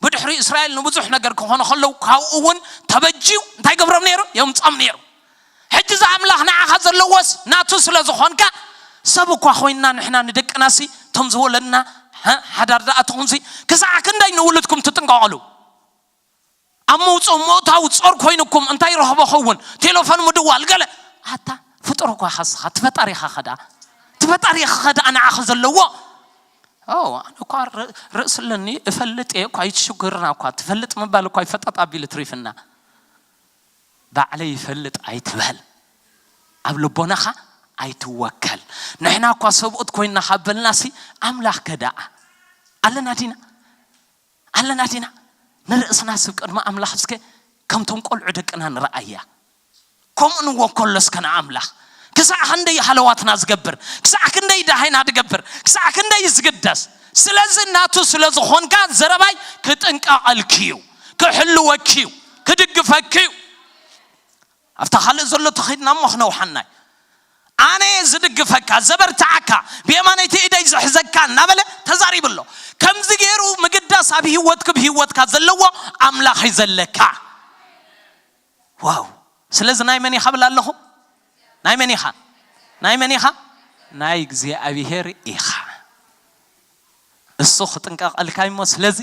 ብድሕሪ እስራኤል ንብዙሕ ነገር ክኾኑ ከለዉ ካብኡ እውን ተበጅዩ እንታይ ገብሮም ነይሩ? የምጾም ነይሩ። ሕጂ እዚ ኣምላኽ ንዓኻ ዘለዎስ ናቱ ስለ ዝኾንካ፣ ሰብ እኳ ኮይንና ንሕና ንደቅናሲ፣ እቶም ዝወለድና፣ ሀ፣ ሓዳር ደኣ ትኹንሲ፣ ክሳዕ ክንደይ ንውሉድኩም ትጥንቀቐሉ? ኣብ ምውፅኡ ምእታው ጾር ኮይኑኩም እንታይ ረኽቦ ኸውን? ቴሌፎን ምድዋል ገለ። ኣታ ፍጡር እኳ ኢኻ እስኻ፣ ትፈጣሪኻ ኸዳ፣ ትፈጣሪኻ ኸዳ ንዓኻ ዘለዎ። ኦ፣ ኣነ እኳ ር-፣ ርእሲ ኣለኒ፣ እፈልጥ እየ እኳ፣ ኣይትሽግርና እኳ፣ ትፈልጥ ምባል እኳ ይፈጠጥ ኣቢሉ ትሪፍና። ባዕለይ ይፈልጥ ኣይትበል። ኣብ ልቦናኻ ኣይትወከል። ንሕና እኳ ሰብኡት ኮይንና ካብ በልናሲ፣ ኣምላኽ ከ ደኣ ኣለና ዲና? ኣለና ዲና? ንርእስና ስብ ቅድሚ ኣምላኽ እስከ ከምቶም ቆልዑ ደቅና ንረኣያ። ከምኡ ንወከሎ እስከ ንኣምላኽ። ክሳዕ ክንደይ ሃለዋትና ዝገብር፣ ክሳዕ ክንደይ ደሃይና ዝገብር፣ ክሳዕ ክንደይ ዝግደስ፣ ስለዚ ናቱ ስለ ዝኾንካ ዘረባይ ክጥንቀቐልኪ እዩ፣ ክሕልወኪ እዩ፣ ክድግፈኪ እዩ። ኣብታ ካልእ ዘሎ ተኸድና እሞ ክነውሓናይ። ኣነ ዝድግፈካ፣ ዘበርትዓካ፣ ብየማነይቲ ኢደይ ዝሕዘካ እናበለ ተዛሪቡ ኣሎ። ከምዚ ገይሩ ምግዳስ ኣብ ህይወትክ፣ ብህይወትካ ዘለዎ ኣምላኽ እዩ ዘለካ። ዋው! ስለዚ ናይ መን ኢኻ ብል ኣለኹ? ናይ መን ኢኻ? ናይ መን ኢኻ? ናይ እግዚኣብሔር ኢኻ። እሱ ክጥንቀቐልካ እሞ፣ ስለዚ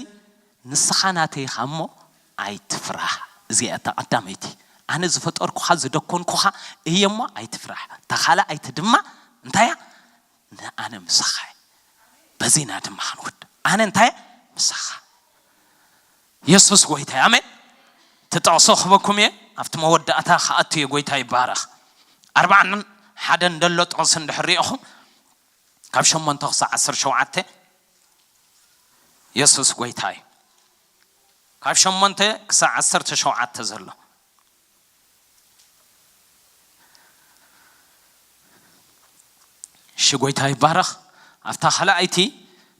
ንስኻ ናተይ ኢኻ እሞ ኣይትፍራህ። እዚኣ እታ ቀዳመይቲ። ኣነ ዝፈጠርኩኻ ዝደኮንኩኻ እየ እሞ ኣይትፍራህ። እታ ካልኣይቲ ድማ እንታይ እያ? ንኣነ ምሳኻ እየ። በዚና ድማ ክንውድ። ኣነ እንታይ እየ? ምሳኻ። የሱስ ጎይታ እየ። ኣሜን። እቲ ጥቕሲ ክህበኩም እየ። ኣብቲ መወዳእታ ክኣቱ እየ። ጎይታ ይባረኽ። ኣርባዓን ሓደን ደሎ ጥቕሲ እንድሕር ሪኢኹም፣ ካብ ሸሞንተ ክሳዕ ዓሰርተ ሸውዓተ፣ የሱስ ጎይታ እዩ። ካብ ሸሞንተ ክሳዕ ዓሰርተ ሸውዓተ ዘሎ። እሺ፣ ጎይታ ይባረኽ። ኣብታ ካልኣይቲ፣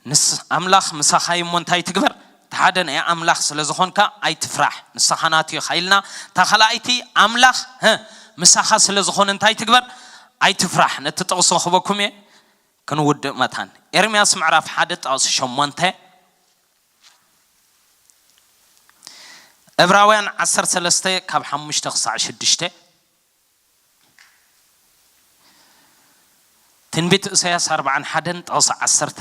ንስ-፣ ኣምላኽ ምሳኻ እዩ እሞ እንታይ ትግበር? እቲ ሓደ ናይ ኣምላኽ ስለ ዝኾንካ ኣይትፍራሕ። ንስኻ ናቱ ኢኻ ኢልና። እታ ካልኣይቲ፣ ኣምላኽ፣ ህ፣ ምሳኻ ስለ ዝኾነ እንታይ ትግበር? ኣይትፍራሕ። ነቲ ጥቕሲ ክህበኩም እየ። ክንውድእ መታን። ኤርምያስ ምዕራፍ ሓደ ጥቕሲ ሸሞንተ፣ ዕብራውያን ዓሰርተ ሰለስተ ካብ ሓሙሽተ ክሳዕ ሽዱሽተ፣ ትንቢት ኢሳያስ ኣርባዓን ሓደን ጥቕሲ ዓሰርተ።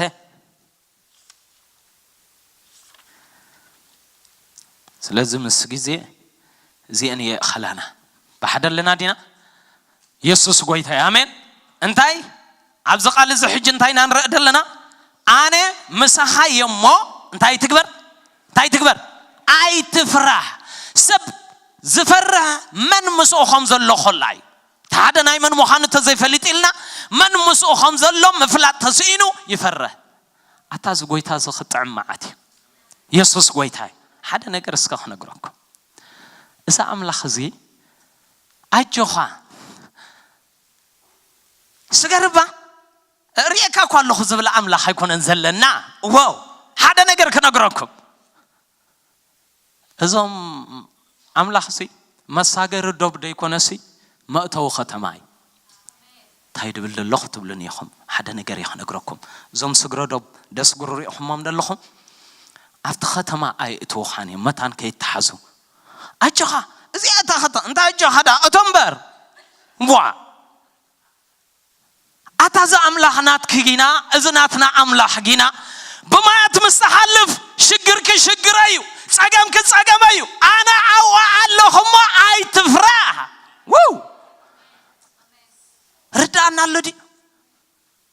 ስለዚ ምስ ግዜ እዚአን የእኸላና። ብሓደ ኣለና ዲና? የሱስ ጎይታ እዩ። ኣሜን። እንታይ ኣብዚ ቃል እዚ ሕጂ እንታይ ኢና ንርኢ ዘለና? ኣነ ምሳኻ እየ እሞ እንታይ ትግበር? እንታይ ትግበር? ኣይትፍራህ። ሰብ ዝፈርህ መን ምስኡ ከም ዘሎ ኮላ እዩ። እቲ ሓደ ናይ መን ምዃኑ እንተዘይፈሊጥ ኢልና፣ መን ምስኡ ከም ዘሎ ምፍላጥ ተስኢኑ ይፈርህ። ኣታ እዚ ጎይታ እዚ ክጥዕም መዓት እዩ። የሱስ ጎይታ እዩ። ሓደ ነገር እስከ ክነግረኩም። እዚ ኣምላኽ እዚ ኣጆኻ ስገርባ ርእየካ እኳ ኣለኹ ዝብል ኣምላኽ ኣይኮነን ዘለና። ዋው! ሓደ ነገር ክነግረኩም። እዞም ኣምላኽ ሲ መሳገሪ ዶብ ደይኮነሲ መእተዊ ከተማ እዩ። እንታይ ድብል ደለኹ ትብሉኒ ኢኹም? ሓደ ነገር እየ ክነግረኩም። እዞም ስግረ ዶብ ደስግሩ ሪኢኹሞም ደለኹም? ኣብቲ ከተማ ኣየእትውኻን እዮም፣ መታን ከይተሓዙ። ኣጆኻ፣ እዚኣ እታ ኸተ-፣ እንታይ ኣጆኻ ደኣ? እቶ እምበር። ቧ። ኣታ እዚ ኣምላኽ ናትኪ ጊና፣ እዚ ናትና ኣምላኽ ጊና፣ ብማያት ምስ ትሓልፍ፣ ሽግርኪ ሽግረይ እዩ፣ ጸገምኪ ጸገመይ እዩ። ኣነ ኣብኣ ኣለኹ እሞ ኣይትፍራ። ውው! ርድኣና ኣሎ ድዩ?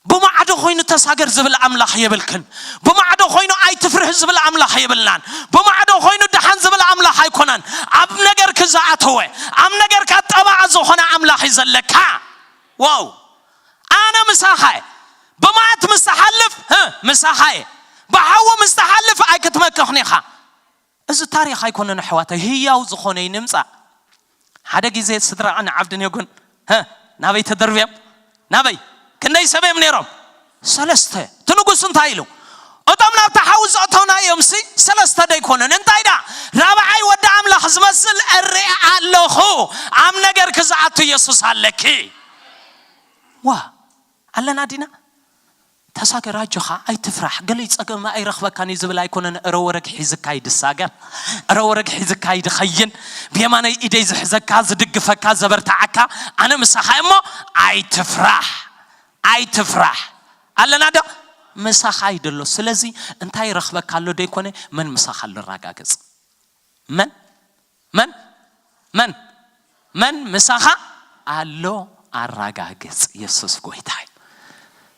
ብማዕዶ ኮይኑ ተሳገር ዝብል ኣምላኽ የብልክን። ብማዕዶ ኮይኑ ኣይትፍርህ ዝብል ኣምላኽ የብልናን። ብማዕዶ ኮይኑ ደሓን ዝብል ኣምላኽ ኣይኮነን። ኣብ ነገርኪ ዝኣተወ፣ ኣብ ነገርካ ጠባዕ ዝኾነ ኣምላኽ እዩ ዘለካ። ዋው! ኣነ ምሳኻ እየ። ብማያት ምስ ትሓልፍ፣ ህ፣ ምሳኻ እየ። ብሓዊ ምስ ትሓልፍ ኣይክትመክኽን ኢኻ። እዚ ታሪኽ ኣይኮነን ኣሕዋተይ፣ ህያው ዝኾነ እዩ ንምጻእ። ሓደ ግዜ ስድራቕን ዓብድን የጉን፣ ህ፣ ናበይ ተደርብዮም? ናበይ? ክንደይ ሰብ እዮም ነይሮም? ሰለስተ። እቲ ንጉስ እንታይ ኢሉ? እቶም ናብቲ ሓዊ ዘእተውና እዮም ሲ ሰለስተ ዶ ኣይኮኑን? እንታይ ደኣ? ራብዓይ ወዲ ኣምላኽ ዝመስል እርኢ ኣለኹ። ኣብ ነገርኪ ዝኣቱ የሱስ ኣለኪ። ዋ፣ ኣለና ዲና? ተሳገር፣ ኣጆኻ፣ ኣይትፍራሕ። ገለይ ጸገም ኣይረኽበካን እዩ ዝብል ኣይኮነን። እረ ወረግ ሒዝካ ይድሳገር። እረ ወረግ ሒዝካ ይድኸይን። ብየማነይ ኢደይ ዝሕዘካ፣ ዝድግፈካ፣ ዘበርትዓካ፣ ኣነ ምሳኻ እሞ ኣይትፍራሕ። ኣይትፍራሕ። ኣለና ዶ? ምሳኻ እዩ ደሎ። ስለዚ እንታይ ይረኽበካ ኣሎ ዶ ኣይኮነ፣ መን ምሳኻ ኣሎ ኣረጋግጽ። መን? መን? መን? መን ምሳኻ ኣሎ ኣረጋግጽ። የሱስ ጎይታ እዩ።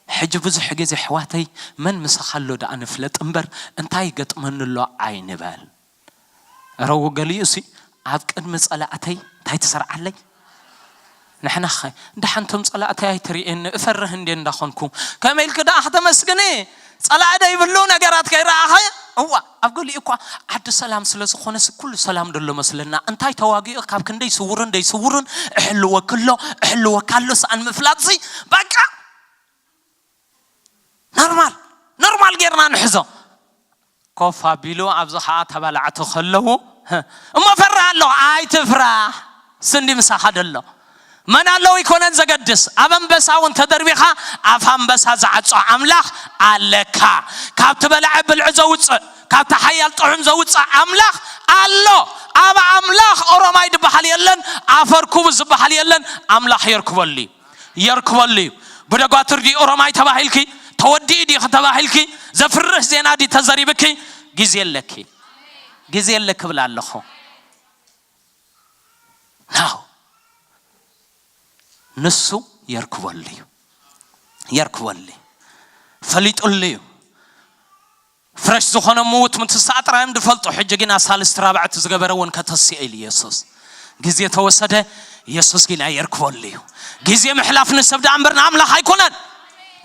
ሕጂ ብዙሕ ግዜ ኣሕዋተይ መን ምሳኻ ኣሎ ደኣ ንፍለጥ እምበር እንታይ ይገጥመኒ ኣሎ ኣይንበል። ረው ገሊኡ ሲ ኣብ ቅድሚ ጸላእተይ እንታይ ትሰርዓለይ? ንሕና ኸ ደሓንቶም ጸላእተይ ኣይትርእየኒ እፈርህ እንዴ እንዳኾንኩ ከመይ ኢልክ ደኣ ከተመስግኒ? ጸላእ ዘይብሉ ነገራት ከይረኣኸ? እዋ ኣብ ገሊኡ እኳ ዓዲ ሰላም ስለ ዝኾነስ ኩሉ ሰላም ደሎ መስለና። እንታይ ተዋጊኡ ካብ ክንደይ ስውርን ደይስውርን እሕልወክሎ እሕልወካሎ ሰኣን ምፍላጥሲ በቃ ኖርማል፣ ኖርማል። ማል ጌርና ንሕዞ። ኮፍ ኣቢሉ ኣብዚ ኸዓ ተባላዕቲ ከለዉ፣ እሞ ፈራ ኣሎ። ኣይትፍራ፣ ስንዲ ምሳኻ ደሎ። መን ኣለዉ ይኮነን ዘገድስ። ኣብ ኣንበሳ እውን ተደርቢኻ ኣፍ ኣንበሳ ዝዓጾ ኣምላኽ ኣለካ። ካብቲ በላዒ ብልዒ ዘውፅእ፣ ካብቲ ሓያል ጥዑም ዘውፅእ ኣምላኽ ኣሎ። ኣብ ኣምላኽ ኦሮማይ ዝበሃል የለን፣ ኣፈርኩቡ ዝበሃል የለን። ኣምላኽ የርክበሉ እዩ፣ የርክበሉ እዩ። ብደጓትር ድዩ ኦሮማይ ተባሂልኪ፣ ተወዲኡ ድዩ ተባሂልኪ፣ ዘፍርህ ዜና ድዩ ተዘሪብኪ፣ ግዜ ኣለኪ፣ ግዜ ኣለኪ ብላ ኣለኹ። ናው ንሱ የርክበሉ እዩ፣ የርክበሉ እዩ፣ ፈሊጡሉ እዩ። ፍረሽ ዝኾነ ምዉት ምትሳእ ጥራይ እዮም ዝፈልጡ። ሕጂ ግና ሳልስቲ ራብዕቲ ዝገበረ እውን ከተስኦ ኢሉ ኢየሱስ። ግዜ ተወሰደ፣ ኢየሱስ ግና የርክበሉ እዩ። ግዜ ምሕላፍ ንሰብ ደኣ እምበር ንኣምላኽ ኣይኮነን።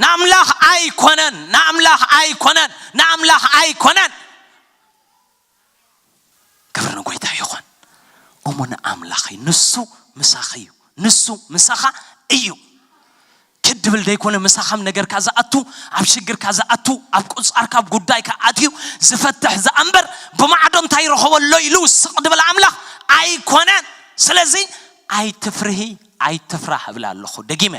ንኣምላኽ ኣይኮነን። ንኣምላኽ ኣይኮነን። ንኣምላኽ ኣይኮነን። ክብሪ ንጎይታ ይኹን። እሞ ንኣምላኽ እዩ። ንሱ ምሳኺ እዩ። ንሱ ምሳኻ እዩ። ክድ ድብል ደይኮነ ምሳኻ ኣብ ነገርካ ዝኣቱ፣ ኣብ ሽግርካ ዝኣቱ፣ ኣብ ቁጻርካ፣ ኣብ ጉዳይካ ኣትዩ ዝፈትሕ ዝኣ እምበር፣ ብማዕዶ እንታይ ይረኸቦ ኣሎ ኢሉ ስቕ ድብል ኣምላኽ ኣይኮነን። ስለዚ ኣይትፍርሂ፣ ኣይትፍራህ እብል ኣለኹ። ደጊመ፣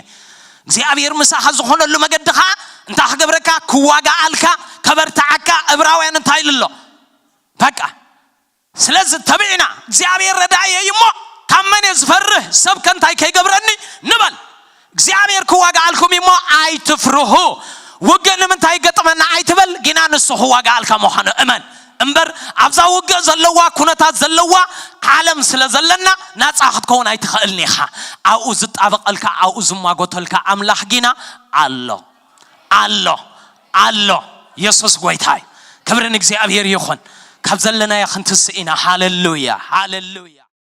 እግዚኣብሔር ምሳኻ ዝኾነሉ መገዲ ኸዓ እንታይ ክገብረካ? ክዋጋኣልካ፣ ከበርትዓካ። ዕብራውያን እንታይ ኢሉ ኣሎ? በቃ። ስለዚ ተቢዕና እግዚኣብሔር ረዳኢ እዩ እሞ ካብ መን እየ ዝፈርህ? ሰብ ከ እንታይ ከይገብረኒ ንበል። እግዚኣብሔር ክዋጋኣልኩም እዩ እሞ ኣይትፍርሁ። ውግእ ንምንታይ ይገጥመና ኣይትበል፣ ግና ንሱ ክዋጋኣልካ ምዃኑ እመን። እምበር ኣብዛ ውግእ ዘለዋ፣ ኩነታት ዘለዋ ዓለም ስለ ዘለና ናጻ ክትከውን ኣይትኽእልን ኢኻ። ኣብኡ ዝጣበቐልካ፣ ኣብኡ ዝማጎተልካ ኣምላኽ ግና ኣሎ፣ ኣሎ፣ ኣሎ። የሱስ ጎይታ እዩ። ክብሪ ንእግዚኣብሔር ይኹን። ካብ ዘለናዮ ክንትስእ ኢና። ሃሌሉያ፣ ሃሌሉያ።